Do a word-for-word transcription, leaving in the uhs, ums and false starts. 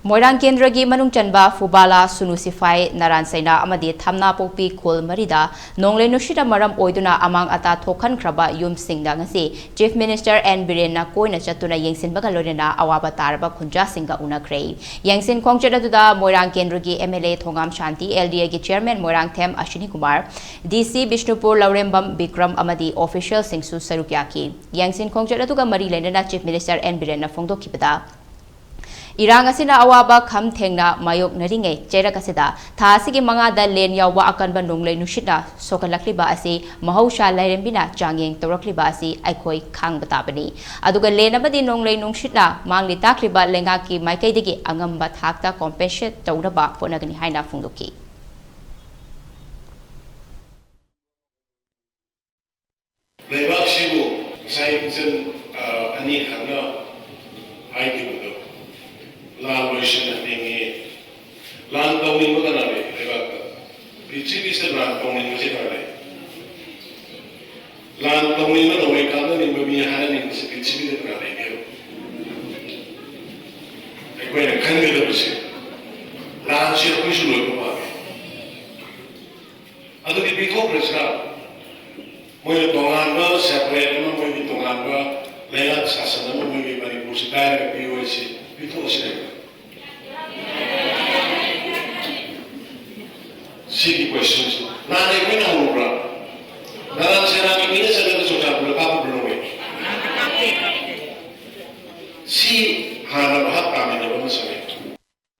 ꯃꯣꯏꯔꯥꯡ ꯀꯦꯟꯗ꯭ꯔꯒꯤ ꯃꯅꯨꯡ ꯆꯟꯕ ꯐꯨꯕꯥꯂꯥ, ꯁꯨꯅꯨ ꯁꯤꯐꯥꯏ, ꯅꯔꯥꯟ ꯁꯩꯅꯥ ꯑꯃꯗꯤ ꯊꯝꯅꯥꯄꯣꯛꯄꯤ ꯈꯨꯜ ꯃꯔꯤꯗ ꯅꯣꯡꯂꯩ ꯅꯨꯡꯁꯤꯠꯅ ꯃꯔꯝ ꯑꯣꯏꯗꯨꯅ ꯑꯃꯥꯡ ꯑꯇꯥ ꯊꯣꯛꯍꯟꯈ꯭ꯔꯕ ꯌꯨꯝꯁꯤꯡꯗ ꯉꯁꯤ Chief Minister ꯑꯦꯟ ꯕꯤꯔꯦꯟꯅ ꯀꯣꯏꯅ ꯆꯠꯇꯨꯅ ꯌꯦꯡꯁꯤꯟꯕꯒ ꯂꯣꯏꯅꯅ ꯑꯋꯥꯕ ꯇꯥꯔꯕ ꯈꯨꯟꯖꯥꯁꯤꯡꯒ ꯎꯅꯈ꯭ꯔꯦ꯫ ꯌꯦꯡꯁꯤꯟ ꯈꯣꯡꯆꯠ ꯑꯗꯨꯗ ꯃꯣꯏꯔꯥꯡ ꯀꯦꯟꯗ꯭ꯔꯒꯤ M L A Thongam Shanti, L ꯗꯤ ꯑꯦꯒꯤ ꯆꯤꯌꯔꯃꯦꯟ ꯃꯣꯏꯔꯥꯡꯊꯦꯝ ꯑꯁꯤꯅꯤ ꯀꯨꯃꯥꯔ, ꯗꯤ ꯁꯤ ꯕꯤꯁꯅꯨꯄꯨꯔ ꯂꯧꯔꯦꯝꯕꯝ ꯕꯤꯀ꯭ꯔꯝ ꯑꯃꯗꯤ ꯑꯣꯐꯤꯁꯤꯌꯦꯜꯁꯤꯡꯁꯨ ꯁꯔꯨꯛ ꯌꯥꯈꯤ꯫ ꯌꯦꯡꯁꯤꯟ ꯈꯣꯡꯆꯠ ꯑꯗꯨꯒ ꯃꯔꯤ ꯂꯩꯅꯅ Chief Minister ꯑꯦꯟ ꯕꯤꯔꯦꯟꯅ ꯐꯣꯡꯗꯣꯛꯈꯤꯕꯗ, ꯏꯔꯥꯡ ꯑꯁꯤꯅ ꯑꯋꯥꯕ ꯈꯝ ꯊꯦꯡꯅ ꯃꯥꯌꯣꯛꯅꯔꯤꯉꯩ ꯆꯩꯔꯛ ꯑꯁꯤꯗ ꯊꯥ ꯑꯁꯤꯒꯤ ꯃꯉꯥꯗ ꯂꯦꯟ ꯌꯥꯎꯕ ꯑꯀꯟꯕ ꯅꯣꯡꯂꯩ ꯅꯨꯡꯁꯤꯠꯅ ꯁꯣꯛꯍꯜꯂꯛꯂꯤꯕ ꯑꯁꯤ ꯃꯍꯧꯁꯥ ꯂꯥꯏꯔꯦꯝꯕꯤꯅ ꯆꯥꯡꯌꯦꯡ ꯇꯧꯔꯛꯂꯤꯕ ꯑꯁꯤ ꯑꯩꯈꯣꯏ ꯈꯥꯡꯕ ꯇꯥꯕꯅꯤ꯫ ꯑꯗꯨꯒ ꯂꯦꯟ ꯑꯃꯗꯤ ꯅꯣꯡꯂꯩ ꯅꯨꯡꯁꯤꯠꯅ ꯃꯥꯡꯂꯤ ꯇꯥꯛꯂꯤꯕ ꯂꯩꯉꯥꯛꯀꯤ ꯃꯥꯏꯀꯩꯗꯒꯤ ꯑꯉꯝꯕ ꯊꯥꯛꯇ compensate ꯇꯧꯅꯕ ꯍꯣꯠꯅꯒꯅꯤ ꯍꯥꯏꯅ ꯐꯣꯡꯗꯣꯛꯈꯤ꯫ ꯂꯩꯕꯥꯛꯁꯤꯕꯨ ꯉꯁꯥꯏ ꯏꯆꯟ, ꯑ, ꯑꯅꯤ ꯈꯛꯅ ꯍꯥꯏꯈꯤꯕꯗꯣ, ꯂꯥꯟ ꯂꯣꯏꯁꯤꯟꯍꯟꯅꯤꯡꯉꯤ꯫ ꯂꯥꯟ ꯇꯧꯅꯤꯡꯕ ꯀꯅꯥ ꯂꯩ ꯂꯩꯕꯥꯛꯇ? ꯄ꯭ꯔꯤꯊꯤꯕꯤꯁꯤꯗ ꯂꯥꯟ ꯇꯧꯅꯤꯡꯕꯁꯤ ꯀꯅꯥ ꯂꯩ? ꯂꯥꯟ ꯇꯧꯅꯤꯡꯕ, ꯅꯣꯡꯃꯩ ꯀꯥꯞꯅꯅꯤꯡꯕ ꯃꯤ ꯍꯥꯏꯅꯅꯤꯡꯕꯁꯤ ꯄ꯭ꯔꯤꯊꯤꯕꯤꯗ ꯀꯅꯥ ꯂꯩꯒꯦꯕ? ꯑꯩꯈꯣꯏꯅ ꯈꯟꯒꯗꯕꯁꯦ, ꯂꯥꯟꯁꯤ ꯑꯩꯈꯣꯏꯁꯨ ꯂꯣꯏꯕ ꯄꯥꯝꯃꯤ꯫ ꯑꯗꯨꯗꯤ ꯄꯤꯊꯣꯛꯈ꯭ꯔꯁꯤꯔꯥ? ꯃꯣꯏꯅ ꯇꯣꯉꯥꯟꯕ separate ꯑꯃ, ꯃꯣꯏꯒꯤ ꯇꯣꯉꯥꯟꯕ ꯂꯩꯉꯥꯛ ꯁꯥꯁꯟ ꯑꯃ, ꯃꯣꯏꯒꯤ ꯃꯅꯤꯄꯨꯔꯁꯤ ꯀꯥꯏꯔꯒ ꯄꯤꯌꯨ ꯍꯥꯏꯁꯤ ꯄꯤꯊꯣꯛꯑꯁꯤꯔꯥ? ꯁꯤꯒꯤ questionꯁꯤ ꯅꯍꯥꯟ ꯑꯩꯈꯣꯏꯅ ꯍꯧꯔꯨꯕ꯭ꯔꯥ? ꯅꯔꯥꯟ ꯁꯦꯅꯥ